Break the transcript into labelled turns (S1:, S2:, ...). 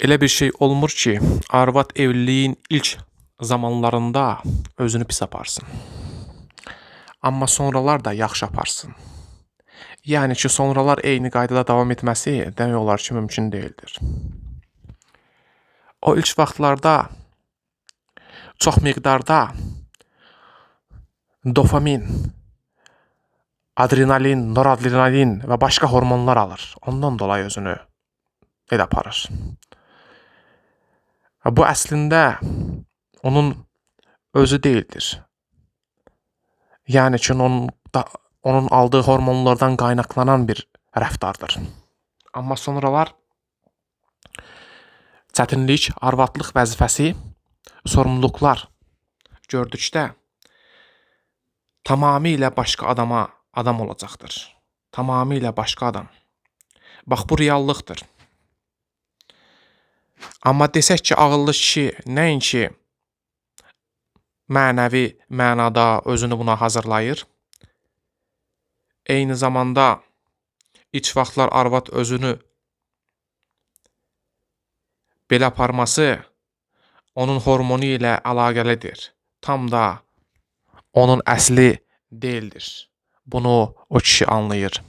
S1: Elə bir şey olmur ki, arvad evliliyin ilk zamanlarında özünü pis aparsın. Amma sonralar da yaxşı aparsın. Yəni ki, sonralar eyni qaydada davam etməsi demək olar ki, mümkün deyildir. O ilk vaxtlarda çox miqdarda dopamin, adrenalin, noradrenalin və başqa hormonlar alır. Ondan dolayı özünü elə aparır. Bu əslində onun özü deyildir. Yəni ki, onun aldığı hormonlardan qaynaqlanan bir rəftardır. Amma sonralar çətinlik, arvadlıq vəzifəsi, sorumluluqlar gördükdə tamamilə başqa adam olacaqdır. Tamamilə başqa adam. Bax, bu reallıqdır. Amma desək ki, ağıllı kişi nəinki mənəvi mənada özünü buna hazırlayır, eyni zamanda ilk vaxtlar arvad özünü belə aparması onun hormonu ilə əlaqəlidir. Tam da onun əsli deyildir. Bunu o kişi anlayır.